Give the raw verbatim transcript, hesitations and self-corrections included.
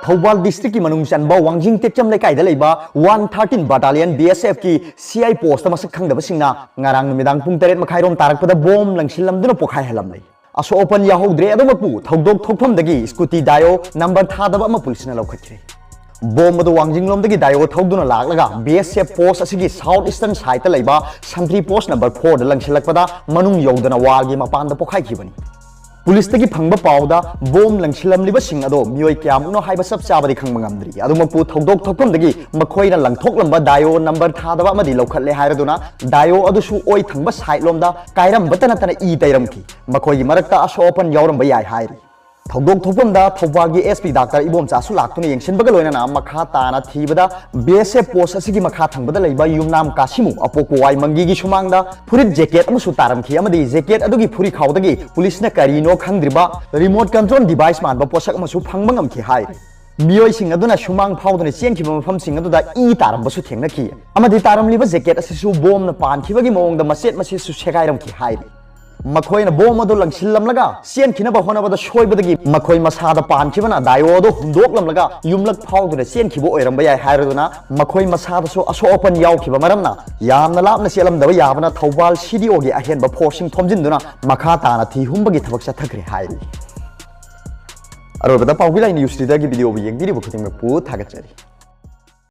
ꯊꯧꯕꯥꯜ ꯗꯤꯁꯇ꯭ꯔꯤꯛꯀꯤ ꯃꯅꯨꯡ ꯆꯟꯕ ꯋꯥꯡꯖꯤꯡ ꯇꯦꯛꯆꯝ ꯂꯩꯀꯥꯏꯗ ꯂꯩꯕ one thirteen battalion B S ꯑꯦꯐꯀꯤ ꯁꯤ ꯑꯥꯏ ꯄꯣꯁꯇ ꯃꯁꯛ ꯈꯪꯗꯕꯁꯤꯡꯅ ꯉꯔꯥꯡ ꯅꯨꯃꯤꯗꯥꯡ ꯄꯨꯡ ꯇꯔꯦꯠ ꯃꯈꯥꯏꯔꯣꯝ ꯇꯥꯔꯛꯄꯗ ꯕꯣꯝ ꯂꯪꯁꯤꯜꯂꯝꯗꯨꯅ ꯄꯣꯈꯥꯏꯍꯜꯂꯝꯂꯦ꯫ ꯑꯁꯣꯛ ꯑꯄꯟ ꯌꯥꯎꯍꯧꯗ꯭ꯔꯦ꯫ ꯑꯗꯨꯃꯛꯄꯨ ꯊꯧꯗꯣꯛ ꯊꯣꯛꯐꯝꯗꯒꯤ ꯁ꯭ꯀꯨꯇꯤ ꯗꯥꯏꯑꯣ ꯅꯝꯕꯔ ꯊꯥꯗꯕ ꯑꯃ ꯄꯨꯂꯤꯁꯅ ꯂꯧꯈꯠꯈ꯭ꯔꯦ꯫ ꯕꯣꯝ ꯑꯗꯨ ꯋꯥꯡꯖꯤꯡꯂꯣꯝꯗꯒꯤ ꯗꯥꯏꯑꯣ ꯊꯧꯗꯨꯅ ꯂꯥꯛꯂꯒ ꯕꯤ ꯑꯦꯁ ꯑꯦꯐ ꯄꯣꯁ ꯑꯁꯤꯒꯤ ꯁꯥꯎꯠ ꯏꯁꯇꯔꯟ ꯁꯥꯏꯠꯇ ꯂꯩꯕ ꯁꯟꯇ꯭ꯔꯤ ꯄꯣꯁ ꯅꯝꯕꯔ ꯐꯣꯔꯗ ꯂꯪꯁꯤꯜꯂꯛꯄꯗ ꯃꯅꯨꯡ ꯌꯧꯗꯅ ꯋꯥꯜꯒꯤ ꯃꯄꯥꯟꯗ ꯄꯣꯈꯥꯏꯈꯤꯕꯅꯤ꯫ ꯄꯨꯂꯤꯁꯇꯒꯤ ꯐꯪꯕ ꯄꯥꯎꯗ ꯕꯣꯝ ꯂꯪꯁꯤꯜꯂꯝꯂꯤꯕꯁꯤꯡ ꯑꯗꯣ ꯃꯤꯑꯣꯏ ꯀꯌꯥꯃꯨꯛꯅꯣ ꯍꯥꯏꯕ ꯆꯞ ꯆꯥꯕꯗꯤ ꯈꯪꯕ ꯉꯝꯗ꯭ꯔꯤ꯫ ꯑꯗꯨꯃꯛꯄꯨ ꯊꯧꯗꯣꯛ ꯊꯣꯛꯐꯝꯗꯒꯤ ꯃꯈꯣꯏꯅ ꯂꯪꯊꯣꯛꯂꯝꯕ ꯗꯥꯏꯑꯣ ꯅꯝꯕꯔ ꯊꯥꯗꯕ ꯑꯃꯗꯤ ꯂꯧꯈꯠꯂꯦ ꯍꯥꯏꯔꯗꯨꯅ ꯗꯥꯏꯑꯣ ꯑꯗꯨꯁꯨ ꯑꯣꯏ ꯊꯪꯕ ꯁꯥꯏꯠꯂꯣꯝꯗ ꯀꯥꯏꯔꯝꯕꯇ ꯅꯠꯇꯅ ꯏ ꯇꯩꯔꯝꯈꯤ꯫ ꯃꯈꯣꯏꯒꯤ ꯃꯔꯛꯇ ꯑꯁꯣꯛ ꯑꯄꯟ ꯌꯥꯎꯔꯝꯕ ꯌꯥꯏ ꯍꯥꯏꯔꯤ꯫ ꯊꯧꯗꯣꯛ ꯊꯣꯛꯐꯝꯗ ꯊꯧꯕꯥꯜꯒꯤ ꯑꯦꯁ ꯄꯤ ꯗꯥꯛꯇꯔ ꯏꯕꯣꯝꯆꯥꯁꯨ ꯂꯥꯛꯇꯨꯅ ꯌꯦꯡꯁꯤꯟꯕꯒ ꯂꯣꯏꯅꯅ ꯃꯈꯥ ꯇꯥꯅ ꯊꯤꯕꯗ ꯕꯤ ꯑꯦꯁ ꯑꯦꯐ ꯄꯣꯁ ꯑꯁꯤꯒꯤ ꯃꯈꯥ ꯊꯪꯕꯗ ꯂꯩꯕ ꯌꯨꯝꯅꯥꯝ ꯀꯥꯁꯤꯃꯨ ꯑꯄꯣꯛꯄ ꯋꯥꯏ ꯃꯪꯒꯤꯒꯤ ꯁꯨꯃꯥꯡꯗ ꯐꯨꯔꯤꯠ ꯖꯦꯀꯦꯠ ꯑꯃꯁꯨ ꯇꯥꯔꯝꯈꯤ ꯑꯃꯗꯤ ꯖꯦꯀꯦꯠ ꯑꯗꯨꯒꯤ ꯐꯨꯔꯤꯈꯥꯎꯗꯒꯤ ꯄꯨꯂꯤꯁꯅ ꯀꯔꯤꯅꯣ ꯈꯪꯗ꯭ꯔꯤꯕ ꯔꯤꯃꯣꯠ ꯀꯟꯇ꯭ꯔꯣꯜ ꯗꯤꯚꯥꯏꯁ ꯃꯥꯟꯕ ꯄꯣꯠꯁꯛ ꯑꯃꯁꯨ ꯐꯪꯕ ꯉꯝꯈꯤ ꯍꯥꯏꯔꯤ꯫ ꯃꯤꯑꯣꯏꯁꯤꯡ ꯑꯗꯨꯅ ꯁꯨꯃꯥꯡ ꯐꯥꯎꯗꯨꯅ ꯆꯦꯟꯈꯤꯕ ꯃꯐꯝꯁꯤꯡ ꯑꯗꯨꯗ ꯏ ꯇꯥꯔꯝꯕꯁꯨ ꯊꯦꯡꯅꯈꯤ ꯑꯃꯗꯤ ꯇꯥꯔꯝꯂꯤꯕ ꯖꯦꯀꯦꯠ ꯑꯁꯤꯁꯨ ꯕꯣꯝꯅ ꯄꯥꯟꯈꯤꯕꯒꯤ ꯃꯑꯣꯡꯗ ꯃꯆꯦꯠ ꯃꯆꯦꯠꯁꯨ ꯁꯦꯒꯥꯏꯔꯝꯈꯤ ꯍꯥꯏꯔꯤ꯫ ꯃꯈꯣꯏꯅ ꯕꯣꯝ ꯑꯗꯨ ꯂꯪꯁꯤꯜꯂꯝꯂꯒ ꯆꯦꯟꯈꯤꯅꯕ ꯍꯣꯠꯅꯕꯗ ꯁꯣꯏꯕꯗꯒꯤ ꯃꯈꯣꯏ ꯃꯁꯥꯗ ꯄꯥꯟꯈꯤꯕꯅ ꯗꯥꯏꯑꯣ ꯑꯗꯨ ꯍꯨꯟꯗꯣꯛꯂꯝꯂꯒ ꯌꯨꯝꯂꯛ ꯐꯥꯎꯗꯨꯅ ꯆꯦꯟꯈꯤꯕ ꯑꯣꯏꯔꯝꯕ ꯌꯥꯏ ꯍꯥꯏꯔꯗꯨꯅ ꯃꯈꯣꯏ ꯃꯁꯥꯗꯁꯨ ꯑꯁꯣꯛ ꯑꯄꯟ ꯌꯥꯎꯈꯤꯕ ꯃꯔꯝꯅ ꯌꯥꯝꯅ ꯂꯥꯞꯅ ꯆꯦꯜꯂꯝꯗꯕ ꯌꯥꯕꯅ ꯊꯧꯕꯥꯜ ꯁꯤ ꯗꯤ ꯑꯣꯒꯤ ꯑꯍꯦꯟꯕ ꯐꯣꯔꯁꯁꯤꯡ ꯊꯣꯝꯖꯤꯟꯗꯨꯅ ꯃꯈꯥ ꯇꯥꯅ ꯊꯤ ꯍꯨꯝꯕꯒꯤ ꯊꯕꯛ ꯆꯠꯊꯈ꯭ꯔꯦ ꯍꯥꯏꯔꯤ꯫ ꯑꯔꯣꯏꯕꯗ ꯄꯥꯎꯕꯤ ꯂꯥꯏ ꯅ꯭ꯌꯨꯁ ꯇꯨꯗꯦꯒꯤ ꯚꯤꯗꯤꯑꯣꯕꯨ ꯌꯦꯡꯕꯤꯔꯤꯕ ꯈꯨꯗꯤꯡꯃꯛꯄꯨ ꯊꯥꯒꯠꯆꯔꯤ꯫